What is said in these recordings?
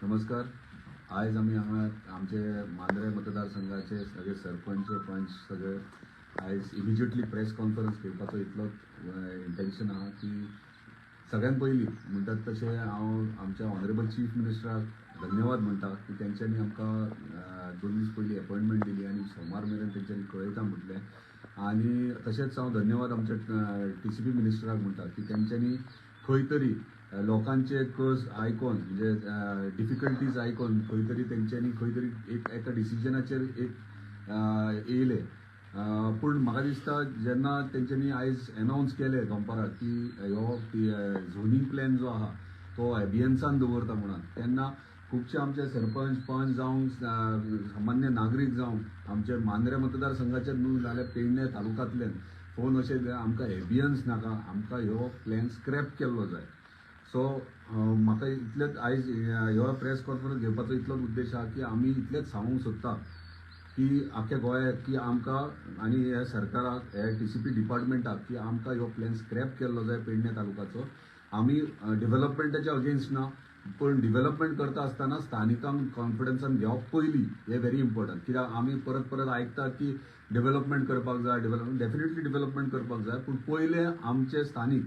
नमस्कार. आयज आमी हांगा आमचे मांद्रे मतदारसंघाचे सगळे सरपंच पंच सगळे आयज इमिजिएटली प्रेस कॉन्फरन्स घेवपाचो इतलो इंटेन्शन आहा की सगळ्यात पयलीं म्हणटात तशें हांव आमच्या ऑनरेबल चीफ मिनिस्टराक धन्यवाद म्हणटा की तेंच्यांनी आमकां 2 दीस पयलीं अपॉयंटमेंट दिली आनी सोमार मेरेन तेंच्यांनी कळयता म्हटलें. आनी तशेंच हांव धन्यवाद आमच्या TCP मिनिस्टराक म्हणटा की तेंच्यांनी खंय तरी लोकांचे कस आयकोन म्हणजे डिफिकल्टीज आयकोन खंय तरी तेंच्यांनी खंय तरी एक एका डिसिजनाचेर एक येयले. पूण म्हाका दिसता जेन्ना तेंच्यांनी आयज एनावन्स केलें दनपाराक की हो झोनींग प्लॅन जो आहा तो एबियन्सान दवरता म्हणून, तेन्ना खुबशे आमचे सरपंच पंच जावं सामान्य नागरीक जावं आमचे मांद्रे मतदारसंघाचे न्हू जाल्यार पेडणे तालुक्यांतल्यान फोन अशें आमकां एबियन्स नाका, आमकां ह्यो प्लॅन स्क्रॅप केल्लो जाय. सो म्हाका इतलेंच आयज ह्यो प्रेस कॉन्फरन्स घेवपाचो इतलोच उद्देश आहा की आमी इतलेंच सांगूंक सोदता की आख्या गोंयाक की आमकां आनी ह्या सरकाराक ह्या TCP डिपार्टमेंटाक की आमकां ह्यो प्लॅन स्क्रॅप केल्लो जाय पेडणे तालुक्याचो. आमी डेव्हलपमेंटाच्या अगेन्स्ट ना, पूण डेव्हलपमेंट करता आसतना स्थानिकांक कॉन्फिडन्सान घेवप पयलीं हें व्हेरी इम्पॉर्टंट. कित्याक आमी परत परत आयकतात की डेव्हलपमेंट करपाक जाय, डेव्हलपमेंट डेफिनेटली डेव्हलपमेंट करपाक जाय, पूण पयलें आमचे स्थानीक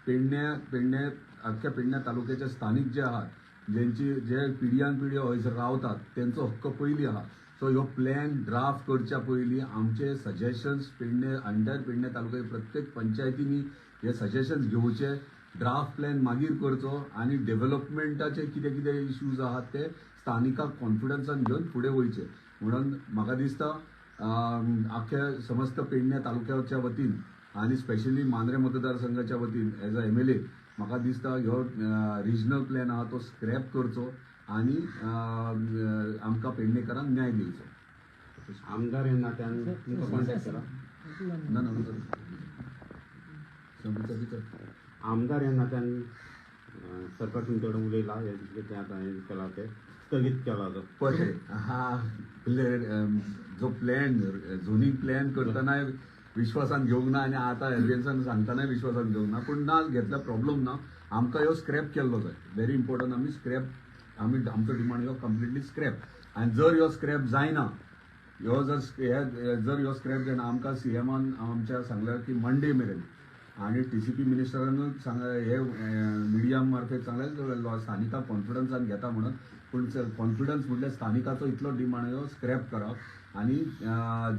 पेडण्या पेडणे आख्या पेडण्या तालुक्याचे स्थानीक जे आहात जेंची जे पिढयान पिढयो हयसर रावतात तेंचो हक्क पयलीं आहा. सो ह्यो प्लॅन ड्राफ्ट करच्या पयलीं आमचे सजेशन्स पेडणे अंडर पेडणे तालुक्याच्या प्रत्येक पंचायतींनी हे सजेशन्स घेवचे, ड्राफ्ट प्लॅन मागीर करचो आनी डेव्हलपमेंटाचे कितें कितें इश्यूज आहात ते स्थानिकांक कॉन्फिडन्सान घेवन फुडें वयचे. म्हणून म्हाका दिसता आख्या समस्त पेडणे तालुक्याच्या वतीन आनी स्पेशली मांद्रे मतदारसंघाच्या वतीन एज अ MLA म्हाका दिसता ह्यो रिजनल प्लॅन आहा तो स्क्रॅप करचो आनी आमकां पेडणेकरांक न्याय दिवचो. आमदार ह्या नात्यान तुमकां कॉन्टॅक्ट केला? ना ना, आमदार ह्या नात्यान सरकार तुमचे कडेन उलयला, हें तें आतां हें केलां तें स्थगीत केला तो पळय हा जो प्लॅन झोनींग प्लॅन करतना विश्वासान घेवंक ना आनी आतां एबियन्सान सांगतनाय विश्वासान घेवंक ना, पूण ना घेतल्यार प्रॉब्लम ना. आमकां ह्यो स्क्रॅप केल्लो जाय, व्हेरी इम्पॉर्टंट. आमी स्क्रॅप आमी आमचो डिमांड ह्यो कंप्लिटली स्क्रॅप. आनी जर ह्यो स्क्रॅप जायना, ह्यो जर जर ह्यो स्क्रॅप जायना, आमकां CMान आमच्या सांगल्या की मंडे मेरेन आनी TCP मिनिस्टरानूय सांग हे मिडिया मार्फत सांगलें स्थानिकांक कॉन्फिडन्सान घेता म्हणून, पूण कॉन्फिडन्स म्हटल्यार स्थानिकाचो इतलो डिमांड ह्यो स्क्रॅप करप. आनी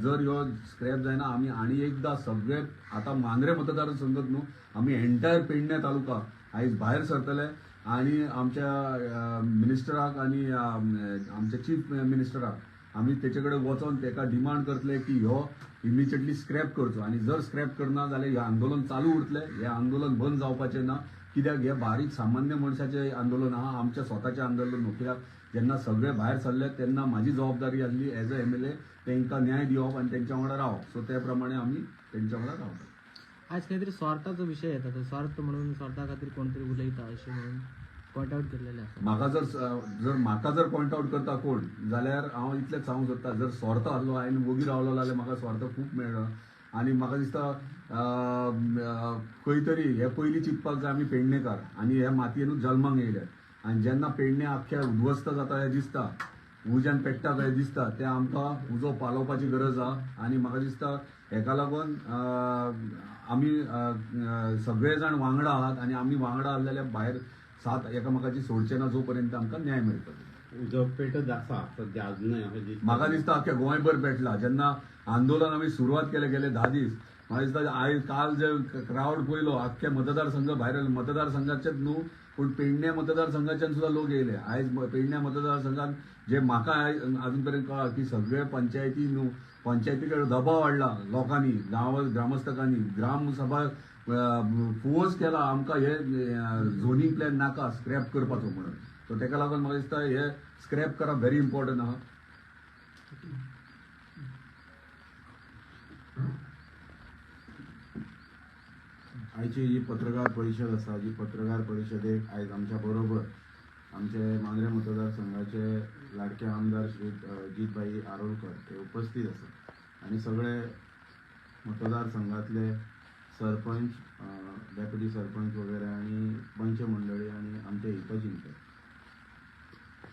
जर ह्यो स्क्रॅप जायना आमी आनी एकदां सगळे आतां मांद्रे मतदारसंघात न्हू आमी एंटायर पेडणे तालुका आयज भायर सरतले आनी आमच्या मिनिस्टराक आनी आमच्या चीफ मिनिस्टराक आमी तेचे कडेन वचोन तेका डिमांड करतले की ह्यो इमिजिएटली स्क्रॅप करचो. आनी जर स्क्रॅप करना जाल्यार हें आंदोलन चालू उरतलें, हें आंदोलन बंद जावपाचें ना. कित्याक हें बारीक सामान्य मनशाचें आंदोलन आहा, आमच्या स्वताचें आंदोलन न्हू. कित्याक जेन्ना सगळे भायर सरले तेन्ना म्हाजी जबाबदारी आसली एज अ MLA तेंकां न्याय दिवप आनी तेंच्या वांगडा रावप. सो ते प्रमाणे आमी तेंच्या वांगडा रावतात. आज काहीतरी स्वार्थाचो विषय येता, तो स्वार्थ म्हणून स्वार्था खातीर कोणतरी उलयता अशें म्हणून पॉयंट आउट केल्लेलें आसा. म्हाका जर म्हाका जर पॉयंट आउट करता कोण जाल्यार हांव इतलेंच सांगूंक सोदता, जर स्वार्थ आसलो हांवें वोगी रावलो जाल्यार म्हाका स्वार्थ खूब मेळ्ळो. आनी म्हाका दिसता खंय तरी हे पयलीं चिंतपाक जाय आमी पेडणेकार आनी हे मातयेनूच जल्माक येयले आनी जेन्ना पेडणे आख्ख्या उद्ध्वस्त जाता हें दिसता, उज्यान पेट्टा कशें दिसता, तें आमकां उजो पालोवपाची गरज आहा. आनी म्हाका दिसता हेका लागून आमी सगळे जाण वांगडा आहात आनी आमी वांगडा आसले जाल्यार भायर साथ एकामेकाची सोडचे ना जो पर्यंत आमकां न्याय मेळटलो. उजो पेटत आसा सद्या अजुनय अशें दिसता. म्हाका दिसता आख्या गोंयभर पेटला. जेन्ना आंदोलन आमी सुरवात केले गेले 10 दीस, म्हाका दिसता आयज काल जे क्रावड पळयलो आख्खे मतदारसंघ भायर आयले, मतदारसंघाचेच न्हू पूण पेडण्या मतदारसंघाच्यान सुद्दां लोक येयले. आयज पेडण्या मतदारसंघात जे म्हाका आजून पर्यंत कळ्ळां की सगळे पंचायती न्हू पंचायती कडेन दबाव हाडला लोकांनी, गांव ग्रामस्थकांनी, ग्रामसभा फोर्स केला आमकां हे झोनींग प्लॅन नाका स्क्रॅप करपाचो म्हणून. सो तेका लागून म्हाका दिसता हे स्क्रॅप करप व्हेरी इम्पॉर्टंट आहा. आयची ही पत्रकार परिशद आसा, जी पत्रकार परिशदेक आयज आमच्या बरोबर आमचे मांद्रे मतदारसंघाचे लाडके आमदार श्री जीतभाई आरोलकर हे उपस्थित आसात आनी सगळे मतदारसंघातले सरपंच, डेप्युटी सरपंच वगैरे आनी पंच पंच मंडळी आनी आमचे हितचिंतक,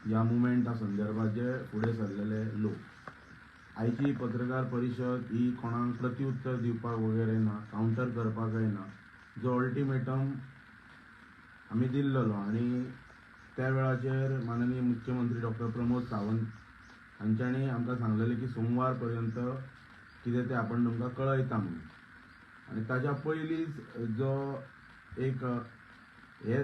ह्या मुवमेंटा संदर्भात जे फुडें सरलेले लोक. आयची पत्रकार परिशद ही कोणाक प्रत्युत्तर दिवपाक वगैरे ना, कावंटर करपाकय ना. जो अल्टिमेटम आमी दिल्लेलो आनी त्या वेळाचेर माननीय मुख्यमंत्री डॉक्टर प्रमोद सावंत हांच्यांनी आमकां सांगलेलें की सोमवार पर्यंत कितें तें आपण तुमकां कळयता म्हणून. आनी ताच्या पयलींच जो एक हे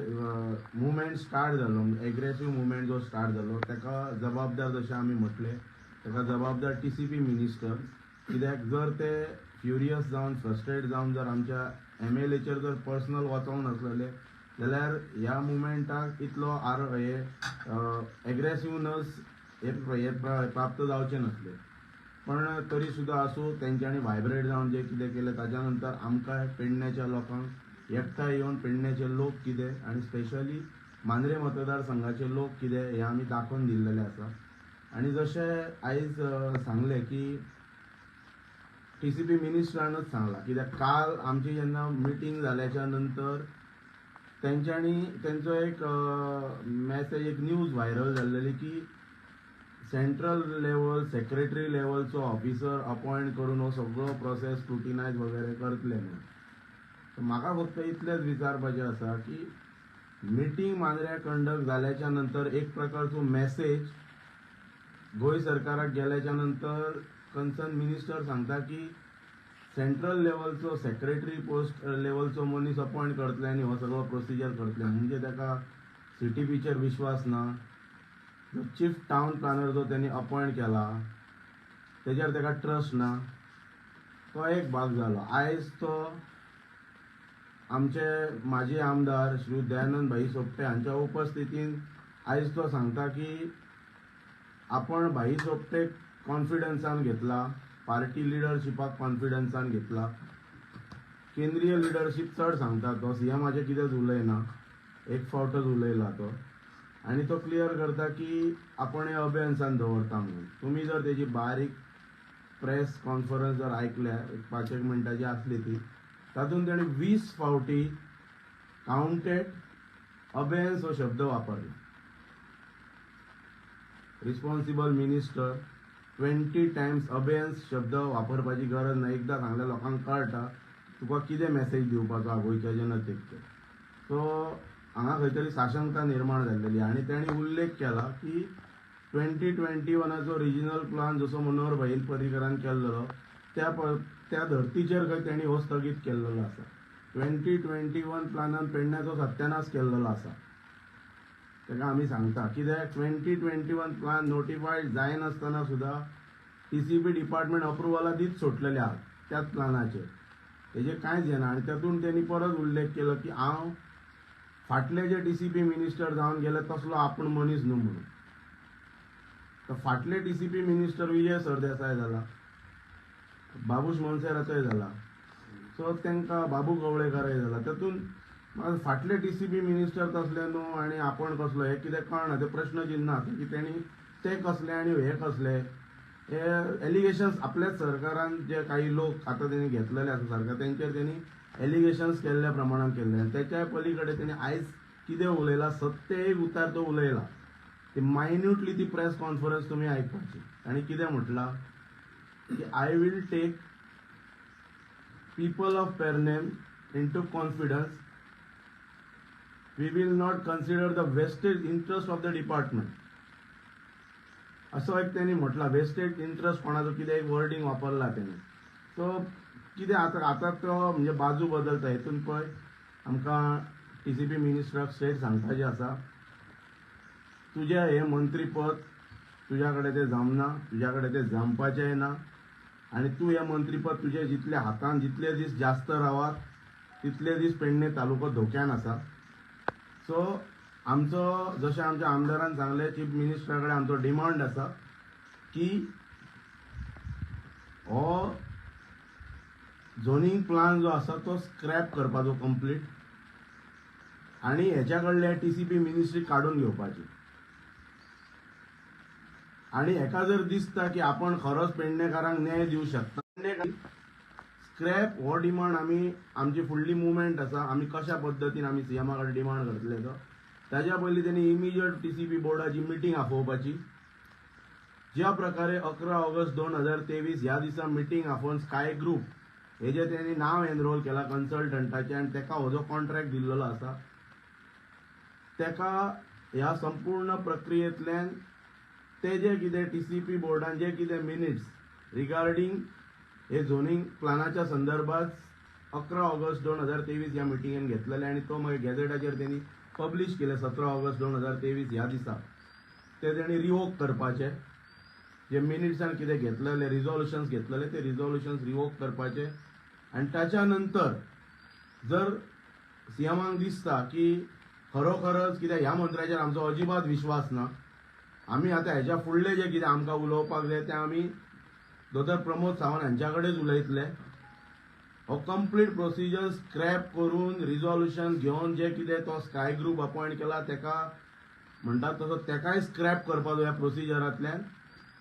मुवमेंट स्टार्ट जालो, एग्रेसीव मुवमेंट जो स्टार्ट जालो, ताका जबाबदार जशें आमी म्हटलें ताका जबाबदार TCP minister. कित्याक जर ते फ्युरियस जावन फ्रस्ट्रेट जावन जर आमच्या MLAचेर जर पर्सनल वचोंक नासलेले जाल्यार ह्या मुवमेंटाक इतलो हे एग्रेसिवनस हे प्राप्त जावचें नासलें. पण तरी सुद्दां आसूं तेंच्यांनी व्हायब्रेट जावन जें कितें केलें ताच्या नंतर आमकां पेडण्याच्या लोकांक एकठांय येवन पेडण्याचे लोक कितें आनी स्पेशली मांद्रे मतदारसंघाचे लोक कितें हें आमी दाखोवन दिल्लेलें आसा. आनी जशें आयज सांगलें की TCP मिनिस्टरानच सांगलां, कित्याक काल आमची जेन्ना मिटींग जाल्याच्या नंतर तेंच्यांनी तेंचो एक मॅसेज, एक न्यूज व्हायरल जाल्लेली की सेंट्रल लेवल सेक्रेटरी लेवलचो ऑफिसर अपॉयंट करून हो सगळो प्रोसेस स्क्रुटिनायज वगैरे करतले म्हणून. म्हाका फक्त इतलेंच विचारपाचें आसा की मिटींग मांद्र्या कंडक्ट जाल्याच्या नंतर एक प्रकारचो मॅसेज गोंय सरकाराक गेल्याच्या नंतर कन्सर्न मिनिस्टर सांगता की सेंट्रल लेवलचो सेक्रेटरी पोस्ट लेवलचो मनीस अपॉयंट करतले आनी हो सगळो प्रोसिजर करतले, म्हणजे ताका CTPचेर विश्वास ना. जो चीफ टावन प्लॅनर जो त्यांनी अपॉयंट केला तेजेर ताका ट्रस्ट ना, तो एक भाग जालो. आयज तो आमचे माजी आमदार श्री दयानंद भाई सोपटे हांच्या उपस्थितीन आयज तो सांगता की आपण भाई सोपटे कॉन्फिडन्सान घेतला, पार्टी लिडरशिपाक कॉन्फिडन्सान घेतला, केंद्रीय लिडरशीप चड सांगता तो, CMाचें कितेंच उलयना, एक फावटच उलयला तो. आनी तो क्लियर करता की आपण हे अबेन्सान दवरता म्हणून. तुमी जर तेजी बारीक प्रेस कॉन्फरन्स जर आयकल्या, एक 5-1 मिनटाची आसली ती, तातूंत तेणें 20 फावटी कावंटेड अबेन्स हो शब्द वापरला. रिस्पॉन्सिबल मिनिस्टर 20 टायम्स अबेन्स शब्द वापरपाची गरज ना, एकदां सांगल्या लोकांक कळटा तुका कितें मॅसेज दिवपाचो आहा गोंयच्या जनतेक ते. सो हांगा खंय तरी साशंकता निर्माण जाल्लेली. आनी तेणी उल्लेख केला की 2021चो रिजनल प्लान जसो मनोहर भाई पर्रीकरान केल्लो त्या धर्तीचेर खंय तेणी हो स्थगीत केल्लो आसा. 2021 प्लानान पेडण्याचो सत्यानाश केल्लो आसा. ताका आमी सांगता कित्याक 2021 प्लान नोटिफायड जायनासतना सुद्दां TCP department अप्रुवलां दीत सोडलेले आहात त्याच प्लानाचेर, तेजेर कांयच येना. आनी तातूंत तेणी परत उल्लेख केलो की हांव फाटले जे TCP minister जावन गेले तसलो आपूण मनीस न्हू म्हणून. तर फाटले TCP minister Vijay Sardesai जाला, बाबूश मोन्सेरातय जाला, सो तांकां बाबू कवळेकारय जाला, तातूंत फाटले TCP minister तसले न्हू आनी आपण कसलो हें कितें कळना. तें प्रश्नचिन्ह आसा की तेणी ते कसले आनी हे कसले. हे एलिगेशन्स आपल्याच सरकारान जे काही लोक आतां तेणी घेतलेले आसा सरकार, तेंचेर तेणी एलिगेशन्स केल्ल्या प्रमाणान केल्ले. आनी तेच्या पलीकडे तेणी आयज कितें उलयला, सत्य एक उतार तो उलयला. ती मायन्युटली ती प्रेस कॉन्फरन्स तुमी आयकपाची. आनी कितें म्हटलां की I will take people of Pernem into confidence, we will not consider the vested interest of the department, असो एक त्यांनी म्हटला. वेस्टेड इंट्रस्ट कोणाचो कितें एक वर्डींग वापरला तेणी. सो कितें आतां आतां तो म्हणजे बाजू बदलता. हेतून पळय आमकां TCP मिनिस्टराक स्ट्रेट सांगपाचें आसा, तुजें हें मंत्रीपद तुज्या कडेन तें जमना, तुज्या कडेन तें जमपाचेंय ना, आनी तूं हें मंत्रीपद तुजे जितले हातान जितले दीस जास्त रावात तितले दीस पेडणे तालुको धोक्यान आसा. सो आमचो जशें आमच्या आमदारान सांगलें, चीफ मिनिस्टरा कडेन आमचो डिमांड आसा की हो झोनींग प्लान जो आसा तो स्क्रॅप करपाचो कंप्लीट, आनी हेच्या कडले TCP ministry काडून घेवपाची. आनी हेका जर दिसता की आपण खरोच पेडणेकारांक न्याय दिवं शकता, स्क्रॅप हो डिमांड आमी आमची फुडली मुवमेंट आसा, आमी कशा पद्दतीन आमी सीएमा कडेन डिमांड करतले तो. ताज्या पयलीं तेणी इमिजिएट TCP बोर्डाची मिटींग आफोवपाची. ज्या प्रकारे 11 ऑगस्ट 2023 ह्या दिसा मिटींग आफोवन स्काय ग्रुप हेजे तेणी नांव एनरोल केला कन्सल्टंटाचें आनी तेका हो जो कॉन्ट्रॅक्ट दिल्लो आसा तेका ह्या संपूर्ण प्रक्रियेंतल्यान ते जे कितें TCP बोर्डान जे कितें मिनिट्स रिगार्डींग हे झोनींग प्लानाच्या संदर्भात 11 ऑगस्ट 2023 ह्या मिटिंगेन घेतलेले आनी तो मागीर गॅझेटाचेर तेणी पब्लीश केले 17 ऑगस्ट 2023 ह्या दिसा, ते तेणी रिवोक करपाचे. जे मिनिट्सान कितें घेतलेले रिजोल्युशन्स घेतलेले ते रिजोल्युशन्स रिवोक करपाचे. आनी ताच्या नंतर जर सीएमाक दिसता की खरोखरच कित्याक ह्या मंत्र्याचेर आमचो अजिबात विश्वास ना, आमी आतां हेज्या फुडलें जें कितें आमकां उलोवपाक जाय तें आमी दोतोर प्रमोद सावंत हांच्या कडेच उलयतले. हो कंप्लीट प्रोसिजर स्क्रॅप करून रिजोल्युशन घेवन जें कितें तो स्काय ग्रुप अपॉयंट केला तेका म्हणटात तसो तेकाय स्क्रॅप करपाचो ह्या प्रोसिजरांतल्यान.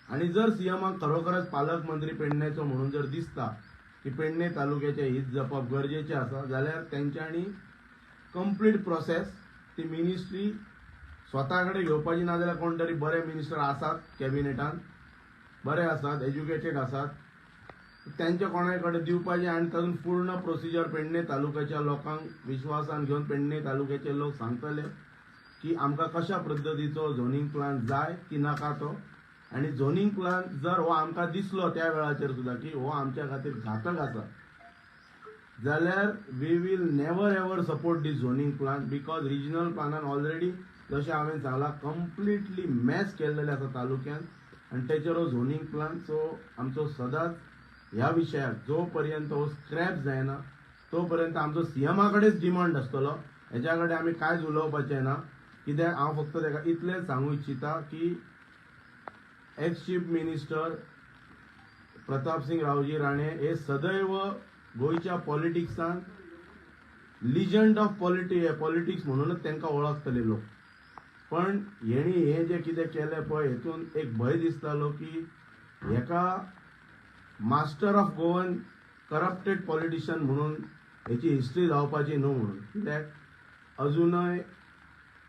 आनी जर सीएमाक खरोखरच पालकमंत्री पेडणेचो म्हणून जर दिसता की पेडणे तालुक्याचें हित जपप गरजेचें आसा जाल्यार तेंच्यांनी कंप्लीट प्रोसेस ती मिनिस्ट्री स्वता कडेन घेवपाची, ना जाल्यार कोण तरी बरे मिनिस्टर आसात कॅबिनेटान, बरे आसात, एज्युकेटेड आसात, तेंच्या कोणाय कडेन दिवपाचें आनी तातूंत पूर्ण प्रोसिजर पेडणे तालुक्याच्या लोकांक विश्वासान घेवन पेडणे तालुक्याचे लोक सांगतले की आमकां कशा पद्दतीचो झोनींग प्लान जाय की नाका तो. आनी झोनींग प्लान जर हो आमकां दिसलो त्या वेळाचेर सुद्दां की हो आमच्या खातीर घातक आसा जाल्यार we will never ever support this zoning plan, because regional प्लानान already जशें हांवें सांगलां कंप्लिटली मॅस केल्लेलें आसा तालुक्यान आनी तेचेर हो झोनींग प्लान. सो आमचो सदांच ह्या विशयाक जो पर्यंत हो स्क्रॅप जायना तो पर्यंत आमचो सीएमा कडेच डिमांड आसतलो. हेज्या कडेन आमी कांयच उलोवपाचें ना, कित्याक हांव फक्त तेका इतलेंच सांगू इच्छिता की ex chief minister Pratapsingh Raoji Rane हे सदैव गोंयच्या पॉलिटिक्सान लिजंड ऑफ पॉलिटिक्स म्हणूनच तांकां वळखतले लोक. पण हेणी हें जें कितें केलें पळय हेतून एक भंय दिसतालो की हेका master of Goan corrupted politician म्हणून हेची हिस्ट्री जावपाची न्हू म्हणून. कित्याक अजुनय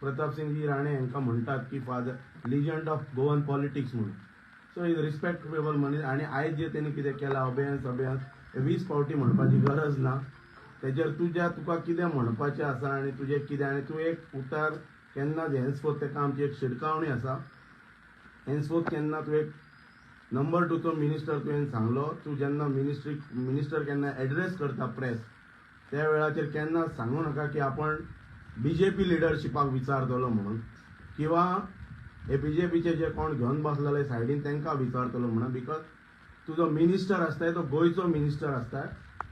प्रतापसिंगजी राणे हांकां म्हणटात की father legend of Goan politics म्हणून. सो is respectable मनीस. आनी आयज जे तेणी कितें केलां अभयन्स 20 फावटी म्हणपाची गरज ना. तेजेर तुज्या तुका कितें म्हणपाचें आसा आनी तुजें कितें, आनी तूं एक उतार केन्ना हेन्सफोर्थ तेका आमची एक शिटकावणी आसा, हेन्सफोर्थ केन्ना तूं एक नंबर 2चो मिनिस्टर तुवें सांगलो, तूं जेन्ना मिनिस्टर केन्ना एड्रेस करता प्रेस त्या वेळाचेर केन्ना सांगू नाका की आपण BJP लिडरशिपाक विचारतलो म्हणून किंवा हे BJPचे जे कोण घेवन बसलेले सायडीन तांकां विचारतलो म्हणून. Because तुजो मिनिस्टर आसता तो गोंयचो मिनिस्टर आसता,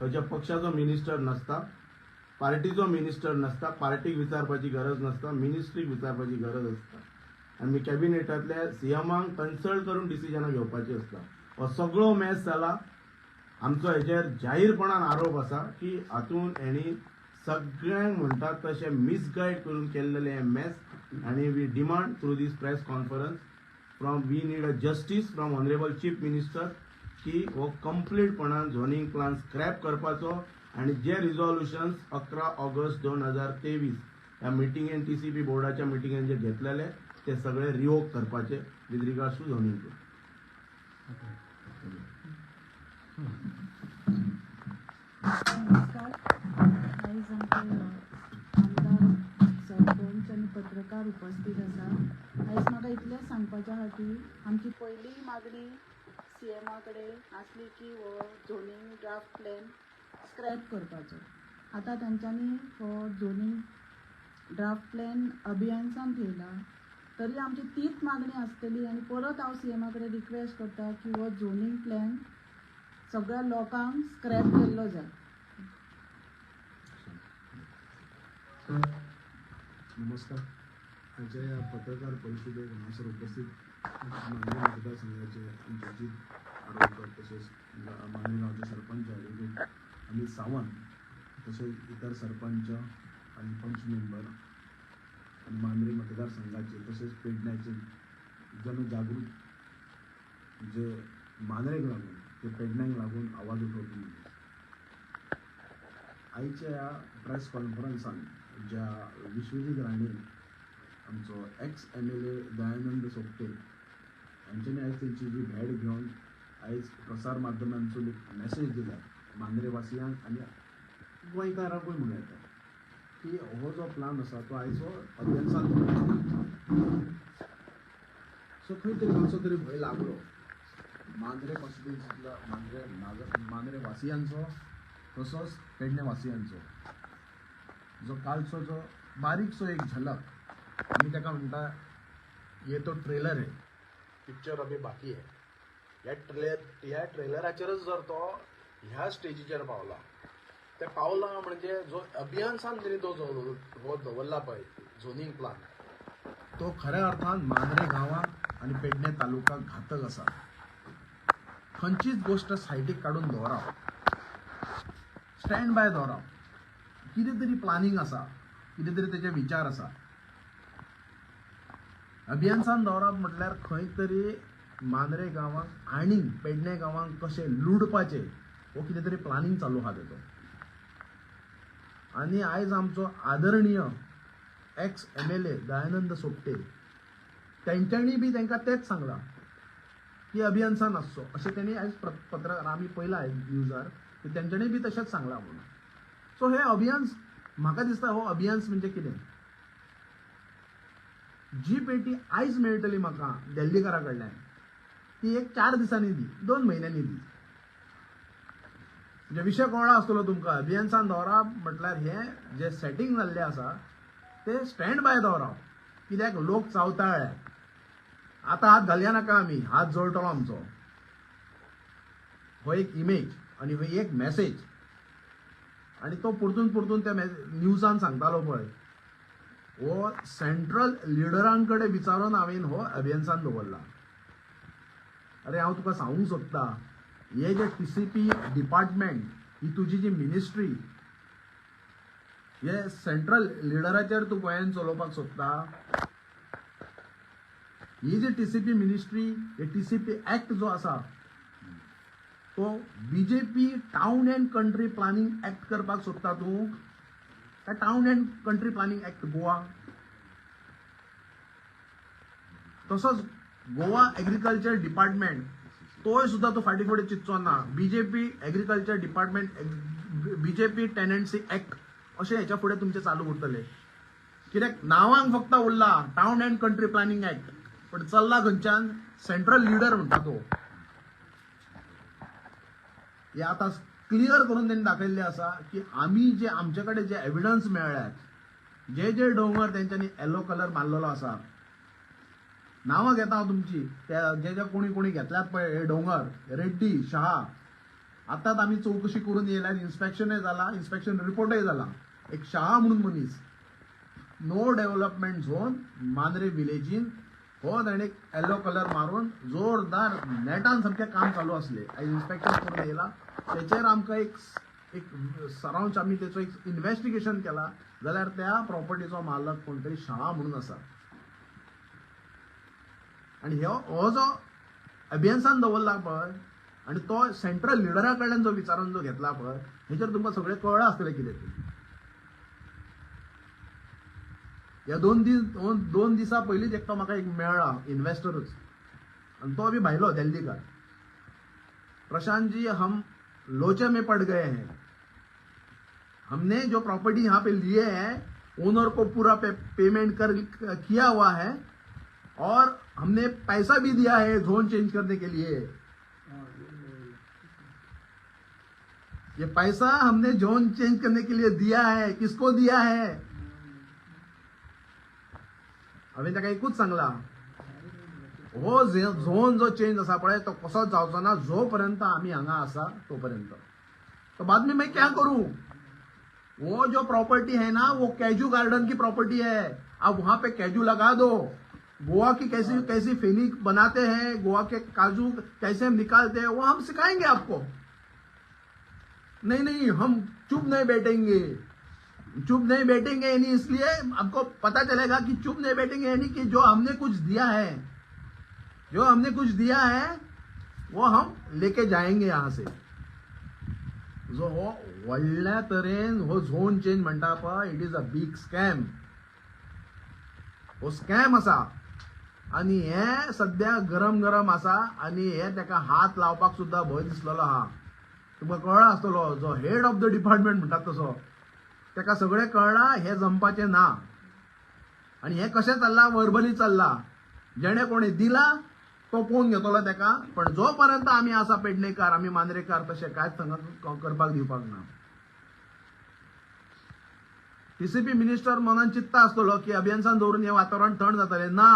खंयच्या पक्षाचो मिनिस्टर नासता, पार्टीचो मिनिस्टर नासता. पार्टीक विचारपाची गरज नासता, मिनिस्ट्रीक विचारपाची गरज आसता आनी कॅबिनेटांतल्या सीएमांक कन्सल्ट करून डिसिजनां घेवपाची आसता. हो सगळो मॅस जाला. आमचो हेचेर जाहीरपणान आरोप आसा की हातूंत हेणी सगळ्यांक म्हणटात तशें मिसगायड करून केल्लेलें हें मॅस. आनी we demand through this press conference from we need a justice from honourable chief minister की हो कंप्लीटपणान झोनींग प्लान स्क्रॅप करपाचो आनी जे रिजोल्युशन्स 11 ऑगस्ट 2023 ह्या मिटिंगेन TCP बोर्डाच्या मिटिंगेन जे घेतलेले ते सगळे रिवोक करपाचे with regards to zoning plan. नमस्कार. आयज आमचे आमदार, सरपंच आनी पत्रकार उपस्थित आसा. आयज म्हाका इतलें सांगपाचें आहा की आमची पयली मागणी सीएमा कडेन आसली की हो झोनींग ड्राफ्ट प्लॅन स्क्रॅप करपाचो. आतां तेंच्यांनी हो झोनींग ड्राफ्ट प्लॅन अभियन्सान थेयला, तरी आमची तीच मागणी आसतली आनी परत हांव सीएमा कडेन रिक्वेस्ट करता की हो झोनींग प्लॅन सगळ्या लोकांक स्क्रॅप केल्लो जाय. नमस्कार. आयच्या ह्या पत्रकार परिशदेक हांगासर उपस्थित मांद्रें मतदारसंघाचे आमचे अजीत आरोलकर, तशेंच मांद्रें गांवचे सरपंच ॲडव्होकेट अमित सावंत, तशेंच इतर सरपंच आनी पंच मेंबर आनी मांद्रें मतदारसंघाचे तशेंच पेडण्याचे जनजागृत जे मांद्रेक लागून जे पेडण्याक लागून आवाज उठोवपी मनीस. आयच्या ह्या प्रेस कॉन्फरन्सान ज्या विश्वजीत राणे आमचो ex MLA Dayanand Sopte हांच्यांनी आयज तेंची जी भेट घेवन आयज प्रसार माध्यमांतसून एक मॅसेज दिला मांद्रेवासियांक आनी गोंयकारांकूय म्हणूं येता की हो जो प्लान आसा तो आयचो अभियन्सान दवरला. सो खंय तरी मातसो तरी भंय लागलो मांद्रे कॉन्स्टिट्युएन्सींतल्या मांद्रे वासियांचो तसोच पेडणे वासियांचो. जो कालचो जो बारीकसो एक झलक आमी ताका म्हणटा ये तो ट्रेलर है, पिक्चर अभी बाकी है. ह्या ट्रेलराचेरच जर तो ह्या स्टेजीचेर पावला, ते पावला म्हणजे जो अभियन्सान तरी तो जो हो दवरला पळय झोनींग प्लान, तो खऱ्या अर्थान मांद्रे गांवाक आनी पेडणे तालुकाक घातक आसा. खंयचीच गोश्ट सायडीक काडून दवरप, स्टँड बाय दवरप, कितें तरी प्लानींग आसा, कितें तरी तेजे विचार आसा. अभियन्सान दवरप म्हटल्यार खंय तरी मांद्रे गांवाक आनी पेडणे गांवाक कशें लुडपाचें हो कितें तरी प्लानींग चालू आहा तेजो. आनी आयज आमचो आदरणीय ex MLA Dayanand Sopte तेंच्यांनी बी तांकां तेंच सांगलां की अभियन्सान आसचो अशें तेणी आयज पत्रकार आमी पळयलां आयज न्यूजार की तेंच्यांनी बी तशेंच सांगलां म्हणून. सो हे अभियन्स म्हाका दिसता हो अभियन्स म्हणजे कितें, जी पेटी आयज मेळटली म्हाका दिल्लीकारा कडल्यान ती एक 4 दिसांनी दी, 2 म्हयन्यांनी दी. म्हणजे विशय कळ्ळा आसतलो तुमकां. अभियन्सान दवरप म्हटल्यार हें जें सेटींग जाल्लें आसा तें स्टँड बाय दवरप, कित्याक लोक चावताळे आतां हात घालया नाका आमी, हात जोडटलो आमचो. हो एक इमेज आनी हो एक मॅसेज आनी तो परतून परतून त्या न्यूजान सांगतालो पळय, हो सेंट्रल लिडरां कडेन विचारून हांवें हो अभियन्सान दवरला. अरे हांव तुका सांगूंक सोदता, हे जे TCP department ही तुजी जी मिनिस्ट्री हे सेंट्रल लिडराचेर तूं गोंयान चलोवपाक सोदता. ही जी TCP ministry, हे TCP act जो आसा तो BJP town and country planning act करपाक सोदता तूं, काय town and country planning act Goa? तसोच गोवा एग्रीकल्चर डिपार्टमेंट तोय सुद्दां तूं फाटीं फुडें चिंतचो ना. BJP agriculture department, BJP tenancy act अशें हेच्या फुडें तुमचें चालू उरतलें. कित्याक नांवांक फक्त उरला town and country planning act, पण चल्ला खंयच्यान सेंट्रल लिडर म्हणटा तो. हे आतां क्लियर करून तेणी दाखयल्लें आसा की आमी जे आमचे कडेन जे एविडन्स मेळ्ळ्यात, जे जे दोंगर तेंच्यांनी येलो कलर मारलेलो आसा, नांवां घेता हांव तुमची, त्या जे जे कोणी कोणी घेतल्यात पळय हे दोंगर, रेड्डी, शहा, आतांच आमी चवकशी करून येयल्यात, इन्स्पेक्शनय जाला, इन्स्पेक्शन रिपोर्टय जाला. एक शहा म्हणून मनीस नो डेव्हलपमेंट झोन मांद्रे विलेजीन हो ताणें येलो कलर मारून जोरदार नेटान सामकें काम चालू आसलें. आयज इन्स्पेक्शन करून येयला, तेचेर आमकां एक सरावंच आमी तेचो एक इन्वेस्टिगेशन केला जाल्यार त्या प्रॉपर्टीचो मालक कोण तरी शाळा म्हणून आसा. आनी हो जो अभियन्सान दवरला पळय आनी तो सेंट्रल लिडरा कडल्यान जो विचारून जो घेतला पळय, हेचेर तुमकां सगळें कळ्ळां आसतलें कितें तें. ह्या दोन दिसां पयलींच एकटो म्हाका एक मेळ्ळा इन्वेस्टरूच, आनी तो बी भायलो दिल्लीकार. प्रशांत जी हम लोचे में पड़ गए हैं, हमने जो प्रॉपर्टी यहाँ पे लिए है ओनर को पूरा पेमेंट कर किया हुआ है और हमने पैसा भी दिया है जोन चेंज करने के लिए. ये पैसा हमने जोन चेंज करने के लिए दिया है, किसको दिया है? हांवें ताका एकूच सांगला, हो झोन जो चेंज आसा पळय तो कसोच जावचो ना जो पर्यंत आमी हांगा आसा तोपर्यंत. तो बाद में मैं क्या करूं? वो जो प्रॉपर्टी है ना वो कैजू गार्डन की प्रॉपर्टी है, आप वहां पे कैजू लगा दो. गोवा की कैसी कैसी फेनी बनाते हैं, गोवा के काजू कैसे हम निकालते हैं, वो हम सिखाएंगे आपको. नहीं नहीं हम चुप नहीं बैठेंगे, चुप नहीं बैठेंगे यानी इसलिए आपको पता चलेगा कि चुप नहीं बैठेंगे यानी कि जो हमने कुछ दिया है, जो हमने कुछ दिया है वो हम लेके जाएंगे यहां से. जो हो व्हडल्या तरेन हो झोन चेंज म्हणटा पळय, it is a big scam. हो स्कॅम आसा आनी हे सद्या गरम गरम आसा आनी हे ताका हात लावपाक सुद्दां भंय दिसलेलो आहा. तुमकां कळ्ळा आसतलो, जो हेड ऑफ the department म्हणटात तसो ताका सगळें कळ्ळां, हें जमपाचें ना. आनी हें कशें चल्लां, वर्बली चल्लां. जेणे कोणी दिला तो पळोवन घेतलो ताका, पण जो पर्यंत आमी आसा पेडणेकार, आमी मांद्रेकार, तशें कांयच हांगा करपाक दिवपाक ना. टीसीपी मिनिस्टर मनान चिंतता आसतलो की अभियन्सान दवरून हें वातावरण थंड जातलें. ना,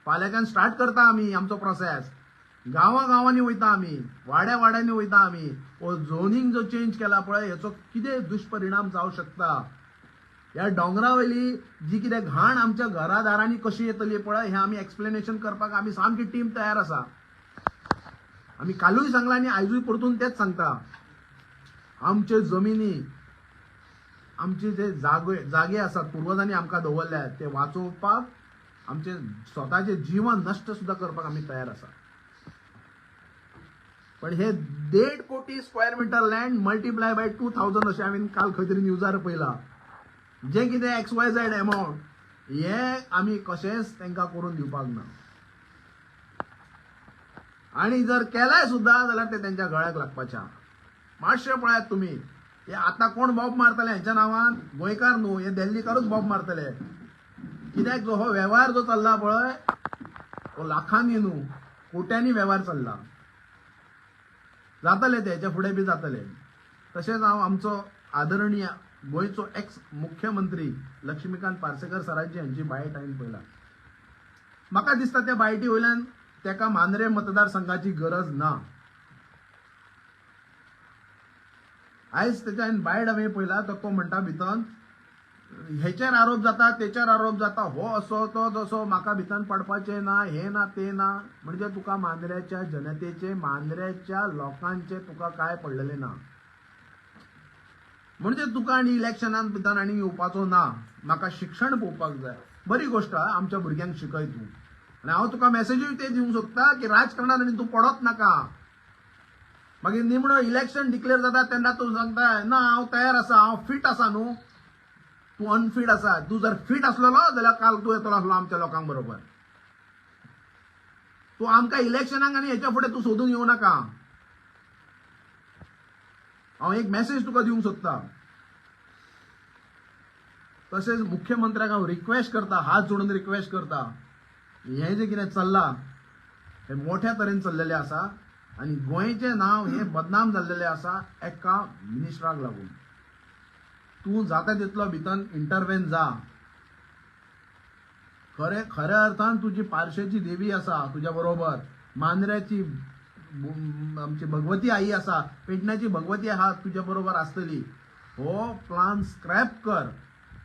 फाल्यांच्यान स्टार्ट करता आमी आमचो प्रोसेस. गांवां गांवांनी वयता आमी, वाड्या वाड्यांनी वयता आमी. हो झोनींग जो चेंज केला पळय, हेचो कितें दुश्परिणाम जावं शकता. ह्या दोंगरा वयली जी कितें घाण आमच्या घरा दारांनी कशी येतली पळय, हें आमी एक्सप्लेनेशन करपाक आमी सामकी टीम तयार आसा. आमी कालूय सांगलां आनी आयजूय परतून तेच सांगता. आमचे जमिनी, आमचे जे जागे आसात पुर्वजांनी आमकां दवरल्यात, ते वाचोवपाक आमचे स्वताचे जीवन नश्ट सुद्दां करपाक आमी तयार आसा. पण हे 1.5 कोटी square metre land multiply by 2000 अशें हांवें काल खंय तरी न्यूजार पळयलां. जे कितें XYZ amount हे आमी कशेंच तांकां करून दिवपाक ना. आनी जर केलाय सुद्दां जाल्यार ते तेंच्या गळ्याक लागपाचें. मातशें पळयात तुमी, हे आतां कोण बॉब मारतले हेंच्या नांवान, गोंयकार न्हू, हे दिल्लीकारूच बॉब मारतले. कित्याक जो हो वेव्हार जो चल्ला पळय, हो लाखांनी न्हू कोट्यांनी वेव्हार चल्ला. जातले ते हेच्या फुडें बी जातले. तशेंच हांव आमचो आदरणीय गोंयचो एक्स मुख्यमंत्री लक्ष्मीकांत पार्सेकर सरांची हांची बायट हांवें पळयला. म्हाका दिसता त्या बायटी वयल्यान ताका मांद्रे मतदारसंघाची गरज ना. आयज तेच्या हांवें बायट हांवें पळयला, तो म्हणटा भितर हेचेर आरोप जाता, तेचेर आरोप जाता, हो असो तो जसो, म्हाका भितर पडपाचें ना, हें ना तें ना. म्हणजे तुका मांद्र्याच्या जनतेचे, मांद्र्याच्या लोकांचे तुका कांय पडलेलें ना. म्हणजे तुका आनी इलेक्शनान भितर आनी येवपाचो ना. म्हाका शिक्षण पळोवपाक जाय. बरी गोश्ट, आमच्या भुरग्यांक शिकय तूं. आनी हांव तुका मॅसेजूय ते दिवंक सोदता की राजकारणान आनी तूं पडत नाका. मागीर निमणो इलेक्शन डिक्लेअर जाता तेन्ना तूं सांगता ना हांव तयार आसा, हांव फिट आसा न्हू. तूं अनफीट आसा. तूं जर फीट आसलेलो जाल्यार काल तूं येतलो आसलो आमच्या लोकांक बरोबर. तूं आमकां इलेक्शनाक आनी हेच्या फुडें तूं सोदून येवं नाका. हांव एक मॅसेज तुका दिवंक सोदता. तशेंच मुख्यमंत्र्याक हांव रिक्वेस्ट करता, हात जोडून रिक्वेस्ट करता, हें जें कितें चल्लां हें मोठ्या तरेन चल्लेलें आसा आनी गोंयचें नांव हें बदनाम जाल्लेलें आसा एका मिनिस्टराक लागून. तूं जाता तितलो भितर इंटरवेन जा. खऱ्या अर्थान तुजी पार्शेची देवी आसा तुज्या बरोबर, मांद्र्याची आमची भगवती आई आसा, पेडण्याची भगवती आहा तुज्या बरोबर आसतली. हो प्लान स्क्रॅप कर.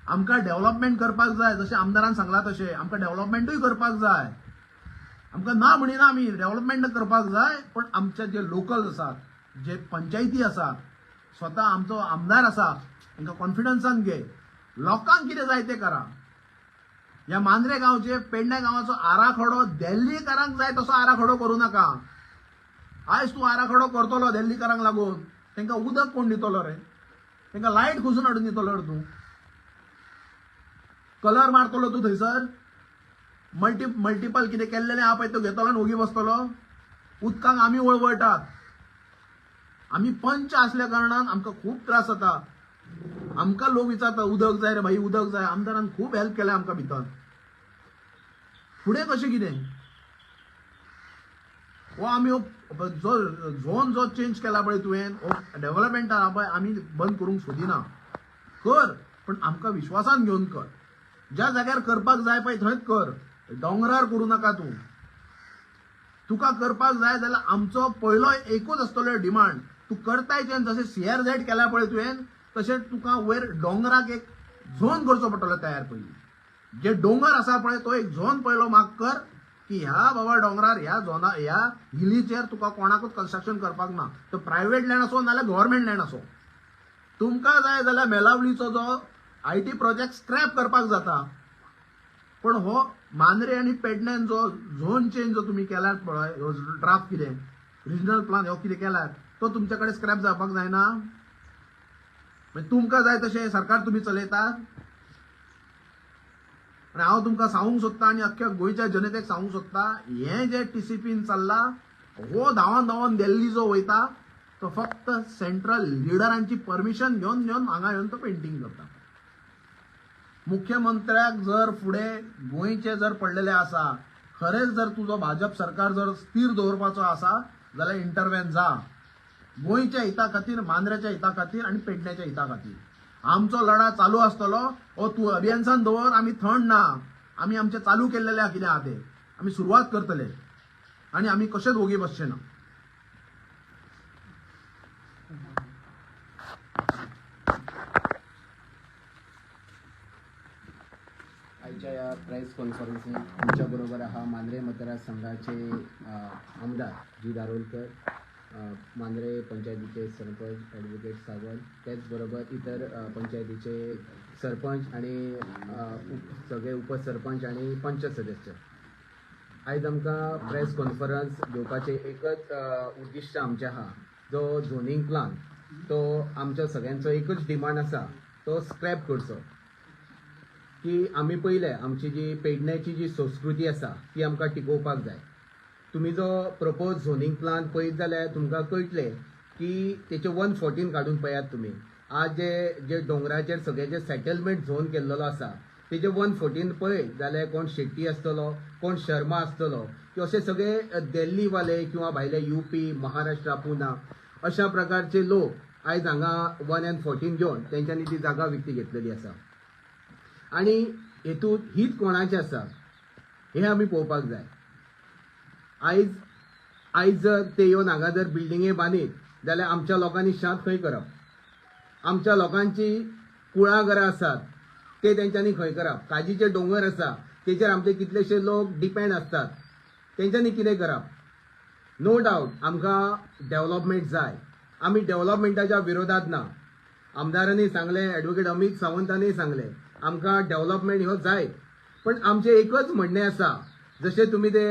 आमकां डेव्हलपमेंट करपाक जाय, जशें आमदारान सांगलां तशें आमकां डेव्हलपमेंटूय करपाक जाय. आमकां ना म्हणिना आमी, डेव्हलपमेंट करपाक जाय, पण आमचे जे लोकल आसात, जे पंचायती आसात, स्वता आमचो आमदार आसा, तांकां कॉन्फिडन्सान घे. लोकांक कितें जाय तें करा. ह्या मांद्रे गांवचे, पेडण्या गांवाचो आराखडो दिल्लीकारांक जाय तसो आराखडो करूं नाका. आयज तूं आराखडो करतलो दिल्लीकारांक लागून, तांकां उदक कोण दितलो रे? तांकां लायट खंयसून हाडून दितलो रे तूं? कलर मारतलो तूं थंयसर? मल्टिपल कितें केल्लेलें आहा पळय तो घेतलो आनी ओगी बसतलो? उदकांक आमी वळवळटात. आमी पंच आसल्या कारणान आमकां खूब त्रास जाता. आमकां लोक विचारता उदक जाय रे भाई, उदक जाय. आमदारान खूब हेल्प केल्या आमकां भितर. फुडें कशें कितें हो आमी जो झोन जो चेंज केला पळय तुवें, हो डेव्हलपमेंट आहा पळय, आमी बंद करूंक सोदिना. कर, पण आमकां विश्वासान घेवन कर. ज्या जाग्यार करपाक जाय पळय थंयच कर, दोंगरार करूं नाका तूं. तुका करपाक जाय जाल्यार आमचो पयलो एकूच आसतलो डिमांड, तूं करताय जशें CRZ केला पळय तुवें, तशें तुका वयर दोंगराक एक झोन करचो पडटलो तयार. पयलीं जे दोंगर आसा पळय तो एक झोन पयलो मार्क कर की ह्या बाबा दोंगरार, ह्या झोना, ह्या हिलीचेर तुका कोणाकूच कन्स्ट्रक्शन करपाक ना. तो प्रायवेट लँड आसो नाल्यार गव्हर्मेंट लँड आसो. तुमकां जाय जाल्यार मेलावलीचो जो IT project scrap करपाक जाता, पण हो मांद्रे आनी पेडण्यान जो झोन चेंज जो तुमी केलात पळय, हो ड्राफ्ट कितें रिजनल प्लान हो कितें केलात, तो तुमचे कडेन स्क्रॅप जावपाक जायना. म्हणजे तुमकां जाय तशें सरकार तुमी चलयतात. आनी हांव तुमकां सांगूंक सोदता आनी अख्ख्या गोंयच्या जनतेक सांगूंक सोदता, हें जें टीसीपीन चल्ला हो धांवन धांवन दिल्ली जो वयता तो फक्त सेंट्रल लिडरांची परमिशन घेवन घेवन हांगा येवन तो पेंटींग करता. मुख्यमंत्र्याक जर फुडें गोंयचें जर पडलेलें आसा, खरेंच जर तुजो भाजप सरकार जर स्थीर दवरपाचो आसा जाल्यार इंटरवेन जा गोंयच्या हिता खातीर, मांद्र्याच्या हिता खातीर आनी पेडण्याच्या हिता खातीर. आमचो लढा चालू आसतलो. ओ तूं अभियन्सान दवर, आमी थंड ना, आमी आमचें चालू केल्लेलें आहा कितें आहा तें आमी सुरवात करतले आनी आमी कशेंच वोगी बसचे ना. आयच्या ह्या प्रेस कॉन्फरन्सीन आमच्या बरोबर आहा मांद्रे मतदारसंघाचे आमदार जीत आरोलकर, मांद्रे पंचायतीचे सरपंच ॲडव्होकेट सावंत, त्याच बरोबर इतर पंचायतीचे सरपंच आणि सगळे उपसरपंच आणि पंच सदस्य. आयज आमकां प्रेस कॉन्फरन्स घेवपाचें एकच उद्दिश्ट आमचें आहा, जो झोनींग प्लान तो आमच्या सगळ्यांचो एकच डिमांड आसा, तो स्क्रॅप करचो. की आमी पयलें आमची जी पेडण्याची जी संस्कृती आसा ती आमकां टिकोवपाक जाय. तुमी जो प्रपोज झोनींग प्लान पळयत जाल्यार तुमकां कळटलें की तेचे 114 काडून पळयात तुमी. आज जे जे दोंगराचेर सगळे जे सेटलमेंट झोन केल्लो आसा तेजे 114 पळयत जाल्यार कोण शेट्टी आसतलो, कोण शर्मा आसतलो, की अशे सगळे दिल्लीवाले किंवा भायले यूपी, महाराष्ट्र, पुना अशा प्रकारचे लोक आयज हांगा 1 and 14 घेवन तेंच्यांनी ती जागा विकती घेतलेली आसा. आनी हेतूंत हित कोणाचें आसा हें आमी पळोवपाक जाय. आयज आयज जर ते येवन हांगा जर बिल्डिंगे बांदीत जाल्यार आमच्या लोकांनी शांत खंय करप? आमच्या लोकांची कुळागरां आसात ते तेंच्यांनी खंय करप? काजीचे दोंगर आसा तेचेर आमचे कितलेशे लोक डिपेंड आसतात, तेंच्यांनी कितें करप? नो डावट आमकां डेव्हलपमेंट जाय, आमी डेव्हलपमेंटाच्या विरोधात ना. आमदारांनी सांगलें, ॲडव्होकेट अमीत सावंतांनी सांगलें आमकां डेव्हलपमेंट ह्यो जाय, पण आमचें एकच म्हणणें आसा, जशें तुमी ते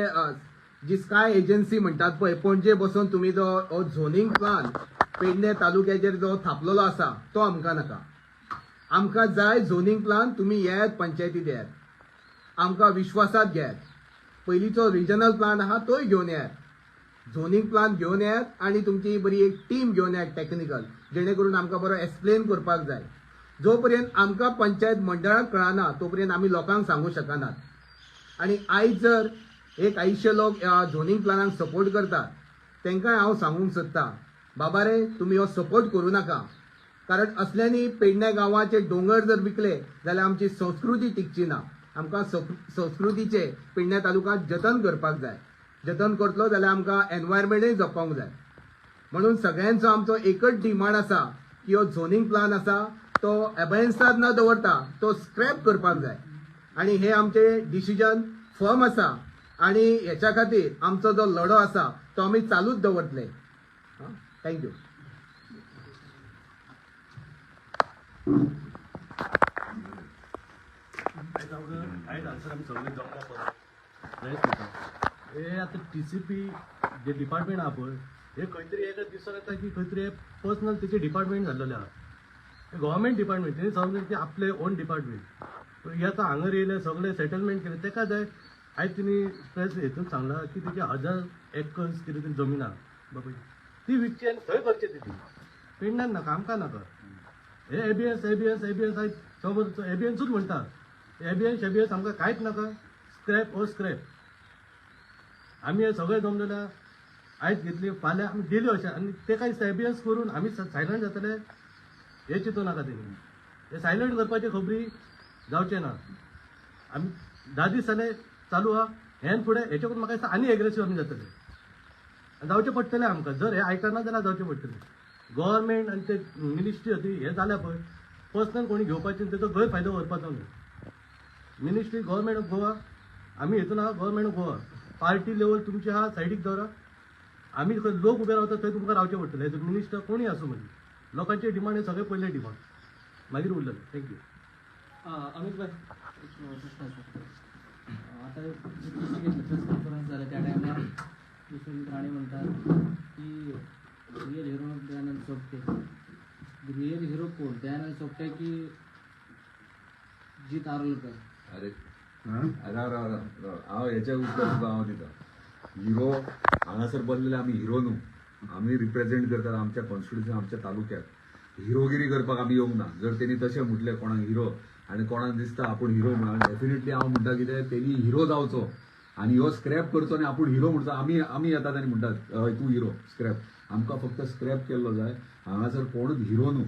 जी स्काय एजन्सी म्हणटात पळय, पणजे बसून तुमी जो झोनींग प्लान पेडणे तालुक्याचेर जो थापलेलो आसा तो आमकां नाका. आमकां जाय झोनींग प्लान, तुमी येयात पंचायतीत येयात, आमकां विश्वासात घेयात. पयलींचो रिजनल प्लान आहा तोय घेवन येयात, झोनींग प्लान घेवन येयात आनी तुमची बरी एक टीम घेवन येयात टॅक्निकल, जेणे करून आमकां बरो एक्सप्लेन करपाक जाय. जो पर्यंत आमकां पंचायत मंडळाक कळना तो पर्यंत आमी लोकांक सांगू शकनात. आनी आयज जर एक 800 लोक झोनींग प्लानाक सपोर्ट करतात तांकांय हांव सांगूंक सोदता, बाबा रे तुमी हो सपोर्ट करूं नाका, कारण असल्यांनी पेडण्या गांवाचे दोंगर जर विकले जाल्यार आमची संस्कृती टिकची ना. आमकां संस्कृतीचे पेडण्या तालुक्यांत जतन करपाक जाय, जतन करतलो जाल्यार आमकां एनवायरमेंटूय जपोवंक जाय. म्हणून सगळ्यांचो आमचो एकच डिमांड आसा की हो झोनींग प्लान आसा तो एबेन्सात न दवरता तो स्क्रॅप करपाक जाय. आनी हे आमचे डिसिजन फर्म आसा आनी हेच्या खातीर आमचो जो लढो आसा तो आमी चालूच दवरतले. Thank you. हे आतां टीसीपी जे डिपार्टमेंट आहा पळय, हे खंय तरी एका दिसून येता की खंय तरी पर्सनल तेचे डिपार्टमेंट जाल्लेलें आहा. गव्हर्मेंट डिपार्टमेंट तेणी सांगलें की आपले ओन डिपार्टमेंट. हे आतां हांगर येयले सगळे सेटलमेंट केलें तेका जाय. आयज तिणी प्रेस हेतून सांगलां की तेजे 1000 एकर्स कितें तरी जमीन आहा बाबा, ती विकची आनी थंय करचें तेणी, पेडण्यान नाका, आमकां नाका. हे एबियन्स एबियन्स एबियन्स आयज समज एबियन्सूच म्हणटा, एबियन्स एबियन्स आमकां कांयच नाका, स्क्रॅप ओ स्क्रॅप. आमी हे सगळे जमलेले आयज घेतली, फाल्यां आमी दिली अशें, आनी ते कांय एबियन्स करून आमी सायलंट जातले हे चिंतू नाका तेणी. हे सायलंट करपाची खबरी जावचें ना. आमी 10 दीस जाले चालू आहा, हेन फुडें हेचे करून म्हाका दिसता आनी एग्रेसीव आमी जातले, जावचें पडटलें आमकां. जर हें आयकना जाल्यार जावचें पडटलें. गव्हर्मेंट आनी ते मिनिस्ट्री ती हें जाल्या पळय पर्सनल कोणी घेवपाचें तेचो गैरफायदो व्हरपाचो न्हू. मिनिस्ट्री गव्हर्मेंट ऑफ गोवा, आमी हेतून आहा government of Goa, party level तुमची आहा सायडीक दवरा. आमी खंय लोक उबे रावता थंय तुमकां रावचें पडटलें. एज मिनिस्टर कोणूय आसूं, मागीर लोकांचे डिमांड हे सगळे पयले डिमांड, मागीर उरलें. Thank you. Amit भाई, एक प्रश्न आसा. आतां जे टीसी घेतले प्रेस कॉन्फरन्स जालें त्या टायमार विश्वजीत राणे म्हणटात की real hero Dayanand Sopte, real hero hero कोण, दयानंद सोपटे की जीत आरोलकर? अरे राव राव राव, हांव हेच्या उत्तर तुका हांव दिता. हिरो हांगासर बसलेले आमी हिरो न्हू, आमी रिप्रेझेंट करतात आमच्या कॉन्स्टिट्युन्सी, आमच्या तालुक्याक. हिरोगिरी करपाक आमी येवंक ना. जर तेणी तशें म्हटलें कोणाक हिरो आनी कोणाक दिसता आपूण हिरो म्हणून, डेफिनेटली हांव म्हणटा कितें, तेणी हिरो जावचो आनी ह्यो स्क्रॅप करचो आनी आपूण हिरो म्हणचो. आमी आमी येतात आनी म्हणटात हय तूं हिरो, स्क्रॅप. आमकां फक्त स्क्रॅप केल्लो जाय. हांगासर कोणूच हिरो न्हू,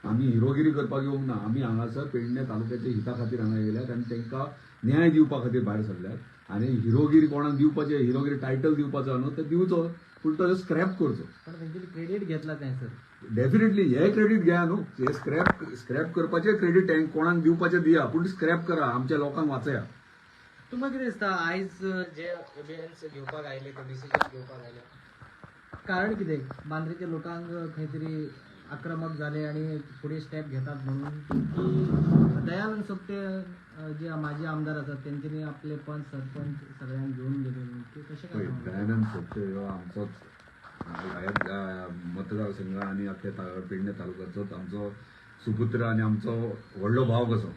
आमी हिरोगिरी करपाक येवंक ना. आमी हांगासर पेडणे तालुक्याच्या हिता खातीर हांगा येयल्यात आनी तांकां न्याय दिवपा खातीर भायर सरल्यात. आनी हिरोगिरी कोणाक दिवपाचें, हिरोगिरी टायटल दिवपाचो न्हू ते दिवचो, पूण तो स्क्रॅप करचो. पण तेंच्यांनी क्रेडीट घेतला थंयसर. डेफिनेटली हे क्रेडीट घेया न्हू, हे स्क्रॅप स्क्रॅप करपाचें क्रेडीट कोणाक दिवपाचें दिया, पूण स्क्रॅप करा, आमच्या लोकांक वाचया. तुमकां कितें दिसता आयज जे अभियन्स घेवपाक आयले, ते डिसिजन घेवपाक आयले, कारण कितें? मांद्रेच्या लोकांक खंय तरी आक्रमक जाले आनी फुडें स्टेप घेतात म्हणून, की दयानंद सोपटे जे माजी आमदार आसात तेंच्यांनी आपले पंच सरपंच सगळ्यांक घेवन गेले म्हणून, की कशें काय? दयानंद सोपटे ह्यो आमचोच मतदारसंघ आनी आख्या पेडणे तालुक्याचोच आमचो सुपुत्र आनी आमचो व्हडलो भाव कसो.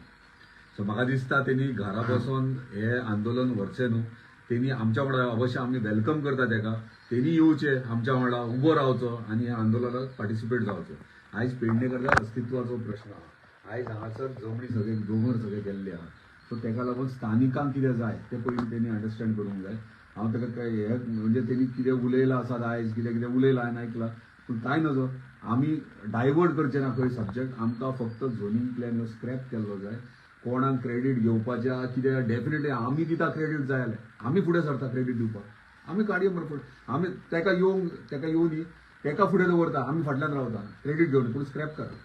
सो म्हाका दिसता तेणी घरा बसून हे आंदोलन व्हरचें न्हू, तेणी आमच्या वांगडा अवश्य आमी welcome करता तेका, तेणी येवचें आमच्या वांगडा उबो रावचो आनी ह्या आंदोलनाक पार्टिसिपेट जावचो. आयज पेडणेकरांच्या अस्तित्वाचो प्रश्न आहा. आयज हांगासर जमणी सगळे दोंगर सगळे गेल्ले आहा. सो तेका लागून स्थानिकांक कितें जाय तें पयलीं तेणी अंडरस्टँड करूंक जाय. हांव ताका काय हे म्हणजे तेणी कितें उलयलां आसा आयज, कितें कितें उलयलां हांवें आयकलां, पूण कांय नजो. आमी डायवर्ट करचे ना खंय सब्जॅक्ट. आमकां फक्त झोनींग प्लॅन हो स्क्रॅप केल्लो जाय. कोणाक क्रेडीट घेवपाचें कितें, डेफिनेटली आमी दिता क्रेडीट जाय जाल्यार आमी फुडें सरता क्रेडीट दिवपाक. आमी काडये मरे फुडें, आमी तेका येवंक तेका येवनी तेका फुडें दवरता, आमी फाटल्यान रावता क्रेडीट घेवन, पूण स्क्रॅप करा,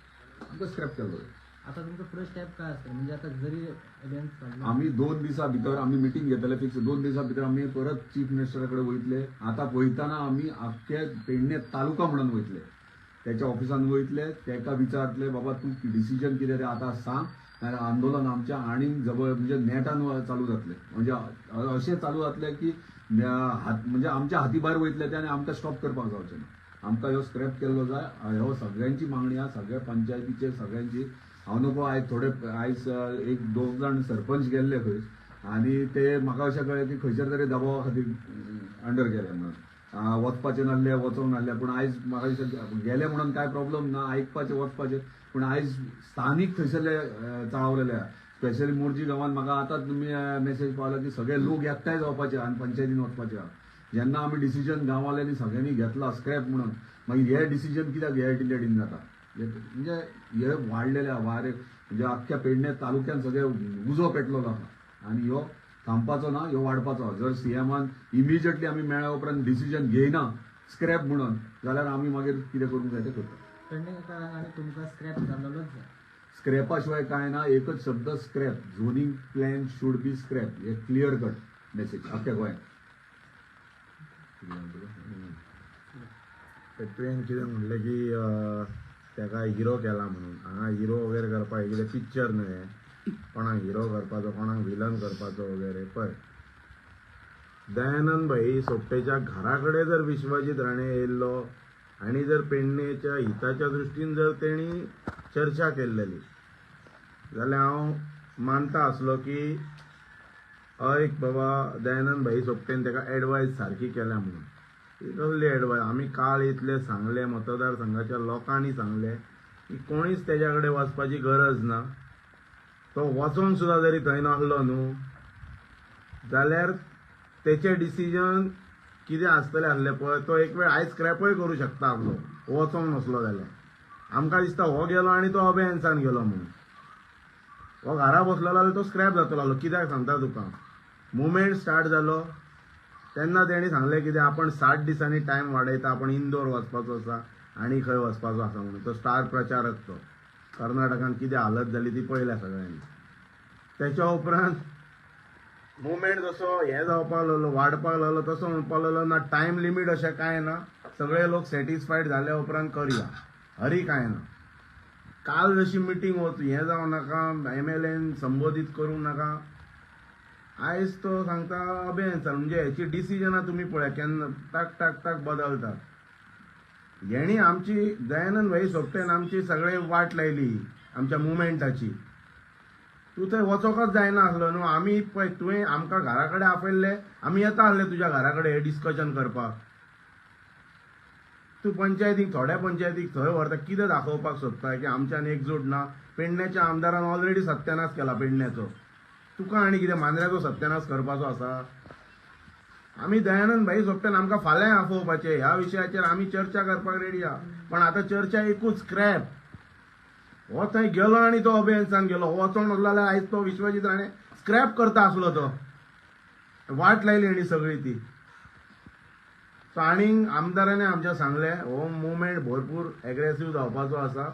आमकां स्क्रॅप केल्लो जाय. आता तुमचं फुडें स्टेप काय आसतलें? म्हणजे आता जरी आमी 2 दिसां भितर आमी मिटींग घेतले फिक्स, 2 दिसां भितर आमी परत चीफ मिनिस्टरा कडेन वयतले. आतां वयतना आमी आख्खे पेडणे तालुका म्हणून वयतले, त्याच्या ऑफिसान वयतले, तेका विचारतले बाबा तूं डिसिजन कितें तें आतां सांग, नाजाल्यार आंदोलन आमचें आनीक जबर म्हणजे नेटान चालू जातलें. म्हणजे अशें चालू जातलें की हात म्हणजे आमच्या हाती भायर वयतले ते आनी आमकां स्टॉप करपाक जावचें ना. आमकां ह्यो स्क्रॅप केल्लो जाय, ह्यो सगळ्यांची मागणी आसा, सगळ्या पंचायतीचेर सगळ्यांची. हांव नको आयज थोडे आयज 1-2 जाण सरपंच गेल्ले खंय आनी ते म्हाका अशें कळ्ळें की खंयसर तरी दबावा खातीर अंडर गेले म्हणून, वचपाचें नासलें, वचोंक नासलें. पूण आयज म्हाका दिसता गेले म्हणून कांय प्रॉब्लम ना, आयकपाचें वचपाचें. पूण आयज स्थानीक थंयसरले चाळवलेले आहा. स्पेशली मोरजी गांवांत म्हाका आतां तुमी मेसेज पावला की सगळे लोक एकठांय जावपाचे आनी पंचायतीन वचपाचे आहा. जेन्ना आमी डिसिजन गांवांल्यांनी सगळ्यांनी घेतला स्क्रॅप म्हणून, मागीर हे डिसिजन कित्याक हे डिलेडीन जाता? म्हणजे हे वाडलेले आहा वारे, म्हणजे आख्ख्या पेडणे तालुक्यान सगळे उजो पेटलेलो आहा आनी ह्यो थांबपाचो ना, ह्यो वाडपाचो. जर सीएमान इमिजिएटली आमी मेळ्ळ्या उपरांत डिसिजन घेयना स्क्रॅप म्हणून, जाल्यार आमी मागीर कितें करूंक जाय तें करता. पेडणेकारांक आनी तुमकां स्क्रॅप जाल्लोच जाय. स्क्रॅपा शिवाय कांय ना, एकच शब्द scrap. Zoning plan should be scrap, hey clear cut message आख्ख्या गोंयांत. तुवें कितें म्हणलें की ताका हिरो केला म्हणून, हांगा हिरो वगैरे करपाक कितें पिक्चर न्हय, कोणाक हिरो करपाचो कोणाक विलन करपाचो वगैरे. पळय दयानंद भाई सोपटेच्या घरा कडेन जर विश्वजीत राणे येयल्लो आनी जर पेडणेच्या हिताच्या दृश्टीन जर तेणी चर्चा केल्लेली जाल्यार हांव मानता आसलो की हय बाबा दयानंद भाई सोपटेन ताका एडवायज सारकी केल्या म्हणून. कसली एडवायज? आमी काल इतलें सांगलें, मतदारसंघाच्या लोकांनी सांगलें की कोणीच तेज्या कडेन वचपाची गरज ना. तो वचोंक सुद्दां जरी थंय नासलो न्हू जाल्यार तेचें डिसिजन कितें आसतलें आसलें पळय, तो एक वेळ आयज स्क्रॅपय करूं शकता आपलो, वचोंक नासलो जाल्यार. आमकां दिसता हो गेलो आनी तो अबेन्सान गेलो म्हणून, हो घरा बसलो जाल्यार तो स्क्रॅप जातलो आसलो. कित्याक सांगता तुका, मुवमेंट स्टार्ट जालो तेन्ना तेणी सांगलें कितें, आपण 60 दिसांनी टायम वाडयता, आपण इंदोर वचपाचो आसा आनी खंय वचपाचो आसा म्हणून. तो स्टार प्रचारक, तो कर्नाटकान कितें हालत जाली ती पळयल्या सगळ्यांनी. तेच्या उपरांत मुवमेंट जसो हें जावपाक लागलो, वाडपाक लागलो, तसो म्हणपाक लागलो ना टायम लिमीट अशें कांय ना, सगळे लोक सॅटिस्फायड जाल्या उपरांत करया, हरी कांय ना. काल जशी मिटींग वच हें जावं नाका, एमएलएन संबोधीत करूंक नाका, आयज तो सांगता अबेन्सान. म्हणजे हेची डिसिजनां तुमी पळया केन्ना टाक टाक टाक बदलतात. हेणी आमची दयानंद भाई सोपटेन आमची सगळे वाट लायली आमच्या मुवमेंटाची. तूं थंय वचोकच जायना आसलो न्हू. आमी पळय तुवें आमकां घरा कडेन आपयल्ले, आमी येता आसले तुज्या घरा कडेन हें डिस्कशन करपाक. तूं पंचायतीक थोड्या पंचायतीक थंय व्हरता, कितें दाखोवपाक सोदता की आमच्यान एकजूट ना? पेडण्याच्या आमदारान ऑलरेडी सत्यानाश केला पेडण्याचो, तुका आनी कितें मांद्र्याचो सत्यानाश करपाचो आसा? आमी दयानंद भाई सोपटेन आमकां फाल्यां आफोवपाचें ह्या विशयाचेर आमी चर्चा करपाक रेडी आहा. पण आतां चर्चा एकूच, स्क्रॅप. हो थंय गेलो आनी तो अभियन्सान गेलो, हो वचोंक नासलो जाल्यार आयज तो विश्वजीत राणे स्क्रॅप करता आसलो. तो वाट लायली हेणी सगळी ती. सो आनीक आमदारांनी आमच्या सांगलें हो मुवमेंट भरपूर एग्रेसीव जावपाचो आसा.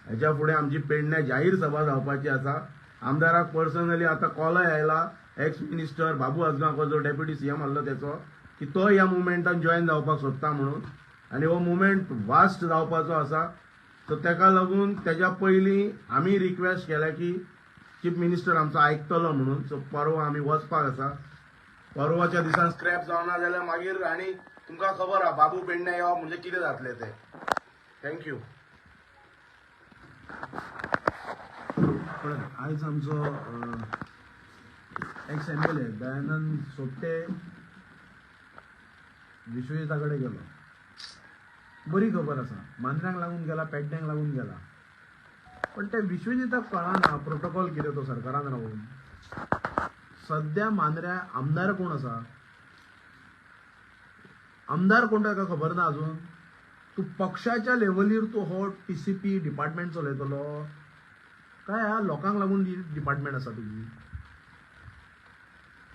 हेच्या फुडें आमची पेडण्या जाहीर सभा जावपाची आसा. आमदाराक पर्सनली आतां कॉलय आयला एक्स मिनिस्टर बाबू आजगांवकर जो डेप्युटी सीएम आसलो तेचो, की तो ह्या मुवमेंटान जॉयन जावपाक सोदता म्हणून. आनी हो मुवमेंट वास्ट जावपाचो आसा. सो तेका लागून तेज्या पयलीं आमी रिक्वेस्ट केल्या की चीफ मिनिस्टर आमचो आयकतलो म्हणून. सो परवा आमी वचपाक आसा. परवाच्या दिसान स्क्रॅप जावना जाल्यार मागीर आनी तुमकां खबर आहा बाबू पेडण्या येवप म्हणजे कितें जातलें तें. Thank you. पळय आयज आमचो ex M L A Dayanand Sopte विश्वजिता कडेन गेलो. बरी खबर आसा, मांद्र्यांक लागून गेला, पेडण्यांक लागून गेला. पण ते विश्वजिताक कळना प्रोटोकॉल कितें तो सरकारान रावून. सद्या मांद्र्या आमदार कोण आसा, आमदार कोण ताका खबर ना अजून. तूं पक्षाच्या लेवलीर तूं हो TCP department चलयतलो काय ह्या लोकांक लागून डिपार्टमेंट आसा तुजी?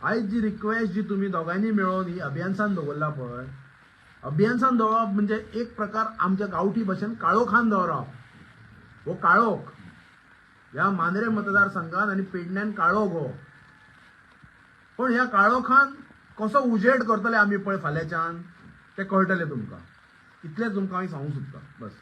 आयज जी रिक्वेस्ट जी तुमी दोगांयनी मेळोवन ही अभियन्सान दवरला पळय, अभियन्सान दवरप म्हणजे एक प्रकार आमच्या गांवठी भाशेन काळोखान दवरप. हो काळोख ह्या मांद्रे मतदारसंघान आनी पेडण्यान काळोख हो. पण ह्या काळोखान कसो उजेड करतले आमी पळय फाल्यांच्यान तें कळटलें तुमकां. इतलें तुमकां हांव सांगूंक सोदतां, बस.